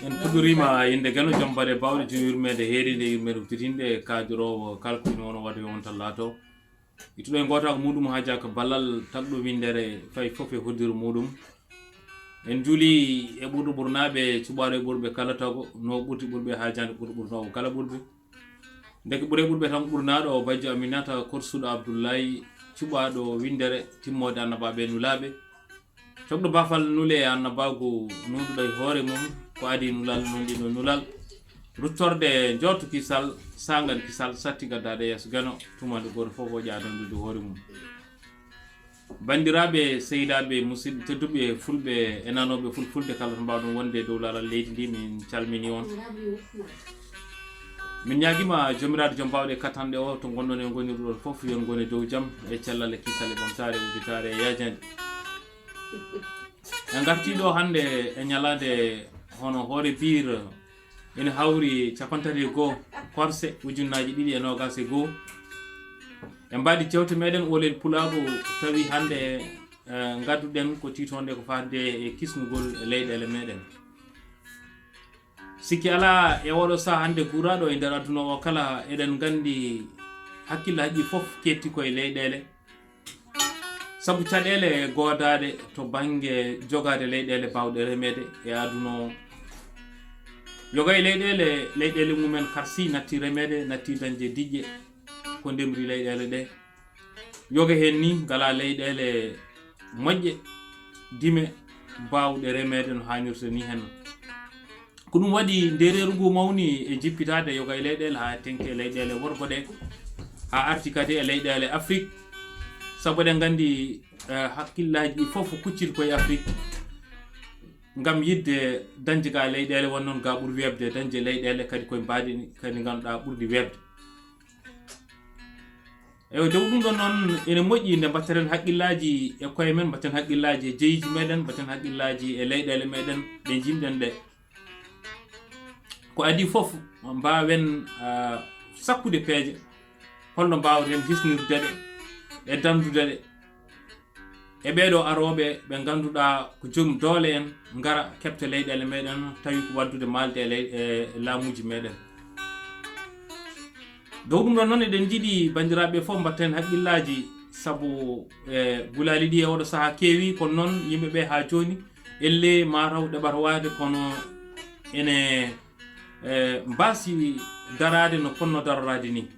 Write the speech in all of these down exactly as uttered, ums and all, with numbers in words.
En puɗɗoriima innde Geno, jom baɗe baawɗe, jom yurmeende heeriinde, yurmeende huɓtitiinde, kaajoroowo kala ko ina wona waɗde, yo on tan laato. Ittuɗo e gooto ko muɗum haja ko ballal tagɗo winndere, fay fof e hoddiro muɗum. En njuuli e ɓurɗo ɓurnaaɓe, cuɓaaɗo e ɓurɓe kala tago, no ɓurti ɓurɓe, hajaani ɓurɗo ɓurnoowo kala ɓurɓe. Ndeke ɓure ɓurɓe tan ɓurnaaɗo o bajjo Aminata, korsuɗo Abdullahi, cuɓaaɗo winndere, timmoode annabaaɓe e nulaaɓe. Cokɗo baafal nule e annabaagu, nuunɗuɗo e hoore mum, ko adii nulal, nunɗino nulal. Ruttorde njooto kisal, saangan kisal, satti gaddaade yeeso Geno, tumande gooto fof o ƴaadandude hoore mum. Banndiraaɓe, sehilaaɓe, musidɓe tedduɓe, fulɓe e nanooɓe fulfulde, kala to mbaawɗon wonde e dow laral leydi ndi, min calminii on. Min ñaagiima Joomiraaɗo Joom Baawɗe e Katanɗe o, to ngonɗon e ngonirɗon fof, yo on ngon e dow jam, e cellal, e kisal, e ɓamtaare, e udditaare, e yaajaande. En ngartii ɗo hannde e ñalaande hono hoore biir, ina hawri cappanɗe tati e goo korse ujunnaaji ɗiɗi e noogaas e goo. En mbaɗi jewte meɗen Oolel Pulaagu, tawi hannde, eh, ngadduɗen ko tiitonde ko faatde e kisnugol leyɗeele meɗen. Sikki alaa, e oɗo sahaa hannde guuraaɗo e nder aduna o kala, eɗen nganndi hakkillaaji fof keetti koye leyɗeele. Sabu caɗeele goodaaɗe to bannge jogaade leyɗeele baawɗe remeede e aduna o. Yoga e leyɗeele, leyɗeele mumen karsi natti remeede, natti dañde diƴƴe ko ndemri leyɗeele ɗe. Yoga heen ni ngalaa leyɗeele moƴƴe, dime, baawɗe remeede no haanirta ni heen. Ko ɗum waɗi ndeereeru ngu mawni e jippitaade yoga e leyɗeele haa teŋti e leyɗeele worgo ɗe, haa arti kadi e leyɗeele Afrik. Sabu eɗen nganndi, eh, hakkillaaji ɗi fof kucciti koye Afrik. Ngam yiɗde dañde ga leyɗeele, won noon ga ɓuri weeɓde dañde leyɗeele kadi koye mbaadi kadi ngannduɗaa ɓurdi weeɓde. Eyo, dow ɗum ɗon noon, ene moƴƴi nde mbattaten hakkillaaji e koye men, mbatten hakkillaaji e jeyiiji meɗen, mbatten hakkillaaji e leyɗeele meɗen ɗe njimɗen ɗe. Ko adii fof, mbaawen, ah, sakkude peeje, holno mbaaweten hisnirde ɗe, e danndude ɗe, e ɓeeɗo arooɓe ɓe ngannduɗaa ko joom doole en, ngara keɓta leyɗeele meɗen, tawi ko waddude maalde e ley-, e laamuuji meɗen. Dow ɗum ɗon noon, eɗen njiɗi banndiraaɓe fof mbatten hakkillaaji, sabu, e, gulaali ɗi e oɗo sahaa keewi, kono noon yimɓe ɓe haa jooni, elle mataw ɗeɓata waade, kono ene, e, mbaasi daraade no ponno daroraade ni.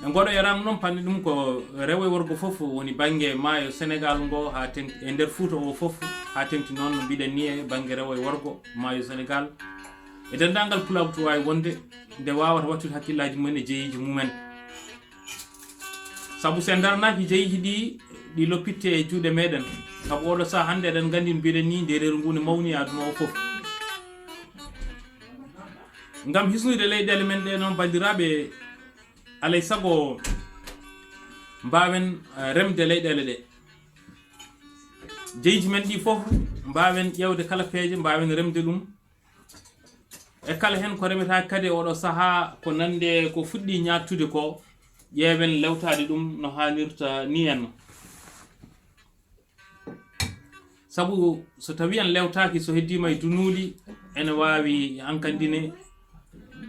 E ngoɗo e rang noon, panni ɗum ko rewo e worgo fof, woni bannge maayo Senegaal ngo, haa teŋti e nder Fuuta o fof, haa teŋti noon no mbiɗen ni e bannge rewo e worgo maayo Senegaal. E denndaangal pulaagu to waawi wonde, nde waawata wattude hakkillaaji mumen e jeyiiji mumen. Sabu so en ndaranaaki jeyiiji ɗi, ɗi loppitte e juuɗe meɗen. Sabu oɗo sahaa hannde eɗen nganndi no mbiɗen ni, ndeereeru ngu ne mawni e aduna o fof. Ngam hisnude leyɗeele men ɗe noon, banndiraaɓe, alay sago mbaawen, eh, remde leyɗeele ɗe. Jeyiiji men ɗi fof mbaawen ƴeewde kala peeje, mbaawen remde ɗum. E kala heen ko remetaake kadi e oɗo sahaa, ko nande ko fuɗɗi ñaattude ko, ƴeewen lewtaade ɗum no haanirta ni en. Sabu so tawii en lewtaaki, so heddiima e dunuuli, ene waawi hankandine,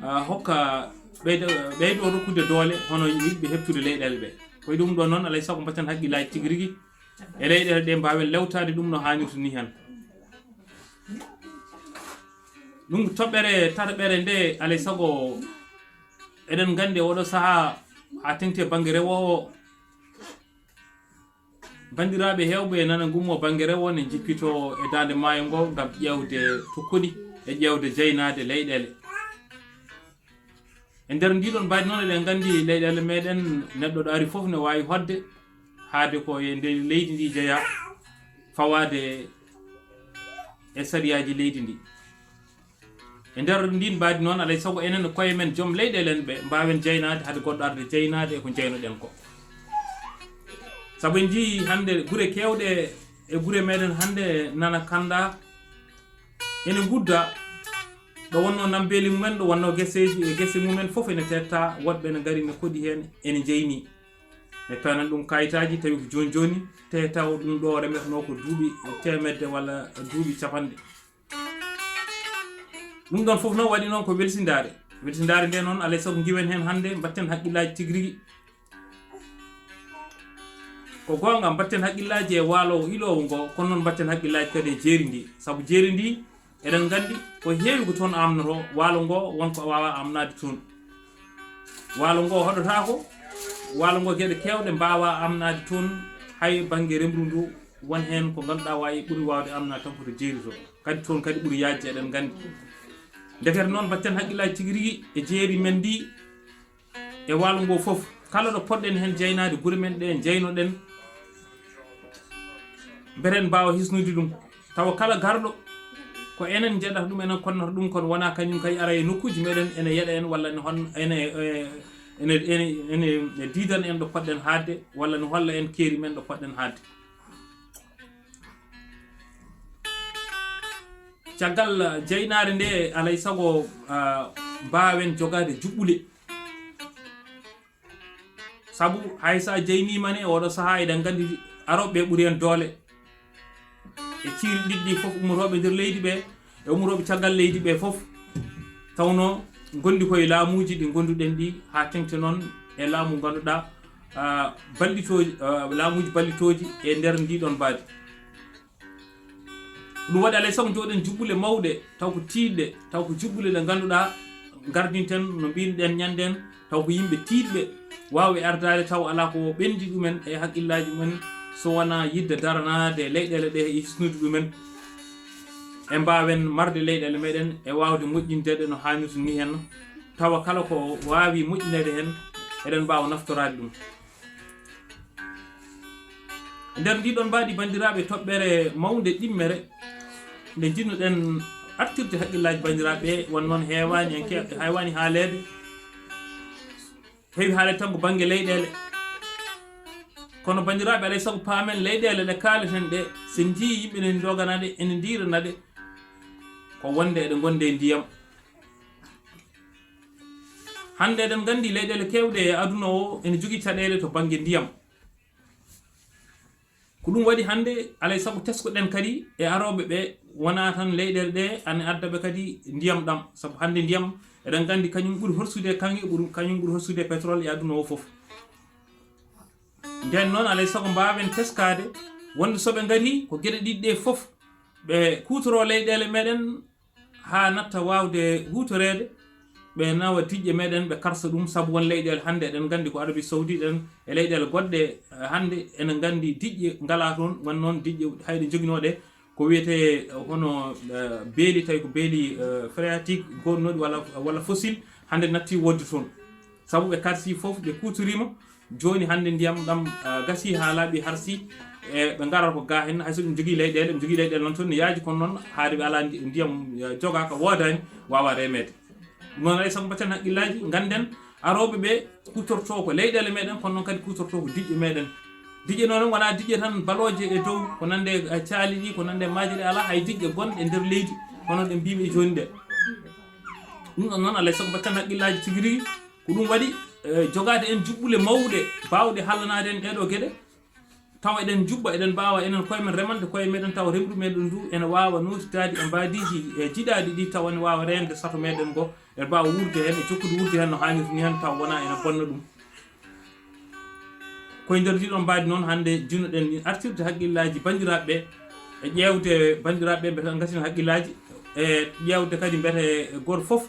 ah, hokka ɓeydo, ɓeydo rokkude doole hono yiɗɓe heɓtude leyɗeele ɓe. Ko e ɗum ɗo noon, alay sago mbatten hakkillaaji tigi rigi e leyɗeele ɗe, mbaawen lewtaade ɗum no haanirta ni heen. Ɗum toɓɓere tataɓere nde, alay sago eɗen nganndi oɗo sahaa haa teŋti e bannge rewo o, banndiraaɓe heewɓe e nana ngummo bannge rewo ne njippito e daande maayo ngo ngam ƴeewde tokkuɗi e ƴeewde jeynaade leyɗeele. E nder ndii ɗoon mbaadi noon, eɗen nganndi leyɗeele meɗen, neɗɗo ɗo ari fof ne waawi hoɗde, haade ko e nder leydi ndi jeyaa, fawaade e sariyaaji leydi ndi. E nder ndiin mbaadi noon, alay sago enen e koye men, joom leyɗeele en ɓe, mbaawen jeynaade, hade goɗɗo arde jeynaade e ko njeynoɗen ko. Sabu en njiyii hannde gure keewɗe e gure meɗen hannde nana kannda, ene ngudda, ɗo wonnoo nambeeli mumen, ɗo wonnoo geseeji e gese mumen fof ene tetta, woɗɓe ene ngari, ene koɗi heen, ene njeyni. E pewnani ɗum kayitaaji, tawi ko jooni jooni, te taw ɗum ɗo remetnoo ko duuɓi teemedde walla duuɓi capanɗe. Ɗum ɗon fof noon waɗi noon ko welsindaare. Welsindaare nde noon, alay sago ngiwen heen hannde, mbatten hakkillaaji tigi rigi. Ko goonga, mbatten hakkillaaji e waalo o iloowo ngo, kono noon mbatten hakkillaaji kadi e jeeri ndi. Sabu jeeri ndi, eɗen nganndi ko heewi ko toon amnotoo, waalo ngo won ko waawaa amnaade toon. Waalo ngo hoɗotaako, waalo ngo geɗe keewɗe mbaawaa amnaade toon, hay bannge remru ndu, won heen ko ngannduɗaa waawi ɓuri waawde amnaade tan ko to jeeri to. Kadi toon kadi ɓuri yaajde, eɗen nganndi. Ndekete noon, mbatten hakkillaaji tigi rigi e jeeri men ndi, e waalo ngo fof. Kala ɗo poɗɗen heen jeynaade gure men ɗe, njeynoɗen, mbeten mbaawa hisnude ɗum. Tawa kala garɗo, ko enen njeɗata ɗum, enen konnata ɗum, kono wonaa kañum kay ara e nokkuuji meɗen, ene yeɗa en, walla ene hon-, ene, e, ene, ene, ene, ene diidana en ɗo poɗɗen haaɗde, walla ne holla en keeri men ɗo poɗɗen haaɗde. Caggal jeynaare nde, alay sago, ah, mbaawen jogaade juɓɓule. Sabu hay so a jeyniima ne, oɗo sahaa eɗen nganndi arooɓe ɓe ɓuri en doole. E ciiri ɗiɗi ɗi fof, ummotooɓe nder leydi ɓe, e ummotooɓe caggal leydi ɓe fof, tawnoo ngondi koye laamuuji ɗi ngonduɗen ɗi, haa teŋti noon e laamu ngannduɗaa, ah, ballitooji, ah, laamuuji ballitooji e nder ndii ɗoon mbaadi. Ɗum waɗi alay sago njooɗen juɓɓule mawɗe, taw ko tiiɗɗe, taw ko juɓɓule ɗe ngannduɗaa ngardinten, no mbiyɗen ñannden, taw ko yimɓe tiiɗɓe waawɓe ardaade, taw alaa ko ɓenndi ɗumen e hakkillaaji mumen, so wonaa yiɗde daranaade leyɗeele ɗe e hisnude ɗumen. E mbaawen marde leyɗeele meɗen e waawde moƴƴinde ɗe no haanirta ni heen, tawa kala ko waawi moƴƴineede heen, eɗen mbaawa naftoraade ɗum. Nder ndii ɗoon mbaadi, banndiraaɓe, toɓɓere mawnde ɗimmere nde njiɗnoɗen artirde hakkillaaji banndiraaɓe, won noon heewaani en ke-, heewaani haaleede, heewi haaleede tan ko bannge leyɗeele. Kono banndiraaɓe, alay sago paamen leyɗeele ɗe kaaleten ɗe, so njii yimɓe ne ndogana ɗe, ene ndiirana ɗe, ko wonde eɗe ngonde e ndiyam. Hannde eɗen nganndi leyɗeele keewɗe e aduna o ene jogii caɗeele to bannge ndiyam. Ko ɗum waɗi hannde, alay sago teskoɗen kadi e arooɓe ɓe, wonaa tan leyɗeele ɗe ane adda ɓe kadi ndiyam ɗam. Sabu hannde ndiyam, eɗen nganndi kañum ɓuri horsude kaŋŋe, ɓuri, kañum ɓuri horsude pétrole e aduna o fof. Ndeen noon, alay sago mbaawen teskaade wonde so ɓe ngarii, ko geɗe ɗiɗi ɗe fof ɓe kuutoroo leyɗeele meɗen, haa natta waawde huutoreede, ɓe nawa diƴƴe meɗen, ɓe karsa ɗum. Sabu won leyɗeele hannde, eɗen nganndi ko Arabie Saoudite en e leyɗeele goɗɗe, eh, hannde ene nganndi diƴƴe ngalaa toon, won noon diƴƴe hayɗe njoginooɗe, ko wiyetee, eh, hono, eh, beeli, tawi ko beeli, eh, phréatique goɗnooɗi walla, walla fossile, hannde natti wodde toon. Sabu ɓe karsi fof, ɓe kuutoriima, jooni hannde ndiyam ɗam, ah, gasii haa laaɓi, harsii, e ɓe ngarata ko gaa heen, hay so ɗum jogii leyɗeele, ɗum jogii leyɗeele noon toon ne yaaji, kono noon haade ɓe alaa ndi-, ndiyam, eh, jogaaka, woodaani, waawaa remeede. Ɗum noon, alay sago mbatten hakkillaaji, ngannden arooɓe ɓe kuutortoo ko leyɗeele meɗen, kono noon kadi kuutortoo ko diƴƴe meɗen. Diƴƴe noon wonaa diƴƴe tan balooje e dow, ko nande e caali ɗi, ko nande e maaje ɗe, alaa hay diƴƴe gonɗe nder leydi, kono ɗe mbiimi e jooni ɗe. Ɗum ɗon noon, alay sago mbatten hakkillaaji tigi rigi. Ko ɗum waɗi, eh, jogaade en juɓɓule mawɗe baawɗe hallanaade en ɗee ɗoo geɗe, tawa eɗen njuɓɓa, eɗen mbaawa enen koye men remande koye meɗen, tawa remru meɗen ndu ene waawa nootitaade e mbaadiiji, e jiɗaaɗi ɗi, tawa ene waawa reende sato meɗen ngo, eɗen mbaawa wuurde heen e jokkude wuurde heen no haanirta ni heen, tawa wonaa ene bonna ɗum. Koye nder ndii ɗoon mbaadi noon, hannde njiɗnoɗen artirde hakkillaaji banndiraaɓe ɓe, e ƴeewde banndiraaɓe ɓe mbete ngasina hakkillaaji, e ƴeewde kadi mbete gooto fof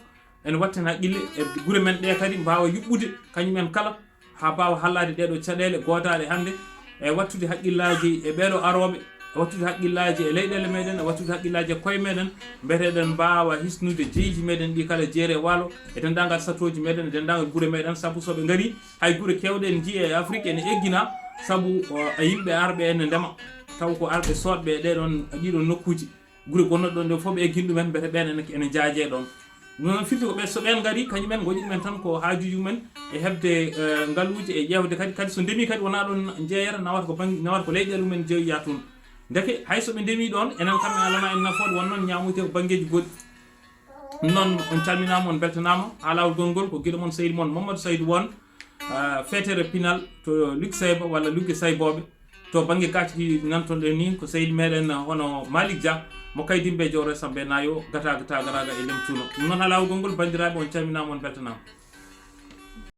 ene watten haqqille e gure men ɗe kadi mbaawa yuɓɓude kañum en kala, haa mbaawa hallaade ɗee ɗoo caɗeele gootaaɗe hannde, e wattude haqqillaaji e ɓee ɗoo arooɓe, e wattude haqqillaaji e leyɗeele meɗen, e wattude haqqillaaji e koye meɗen, mbete eɗen mbaawa hisnude jeyiiji meɗen ɗi kala, jeere e waalo, e denndaangal satooji meɗen, e denndaangal gure meɗen, sabu so ɓe ngarii, hay gure keewɗe en njiyii e Afrik ene egginaa, sabu, o, e yimɓe arɓe ene ndema, taw ko arɓe soodɓe e ɗee ɗoon, ɗii ɗoon nokkuuji. Gure gonnoɗe ɗoon ɗe fof, ɓe eggini ɗumen, mbete ɓeen ene, ene njaajee ɗoon. Ɗum noon firti ko ɓe, so ɓeen ngarii, kañum en ngoƴi ɗumen tan ko haajuuji mumen e heɓde, eh, ngaluuji e ƴeewde kadi, kadi so ndemii kadi wonaa ɗoon njeeyata, nawata ko bannge, nawata ko leyɗeele mumen jeeyoya toon. Ndeke hay so ɓe ndemii ɗoon, enen kam en alanaa en nafoode, won noon ñaamoytee ko banngeeji goɗɗi. Ɗum noon, on calminaama, on mbeltanaama, haa laawol gonngol, ko giɗo mon, sehil mon, Mamadou Saydou Won. feetere pinal to Luksayba walla Luke Saybooɓe. To bannge kaaƴki nanton-ɗen ni ko sehil meɗen hono Malik Dia mo Kaydimɓe Jowre Sambe Nayo gata gata garaga e Lemtuno. Ɗum noon, alaa wugol ngol, banndiraaɓe, on calminaama, on mbeltanaama.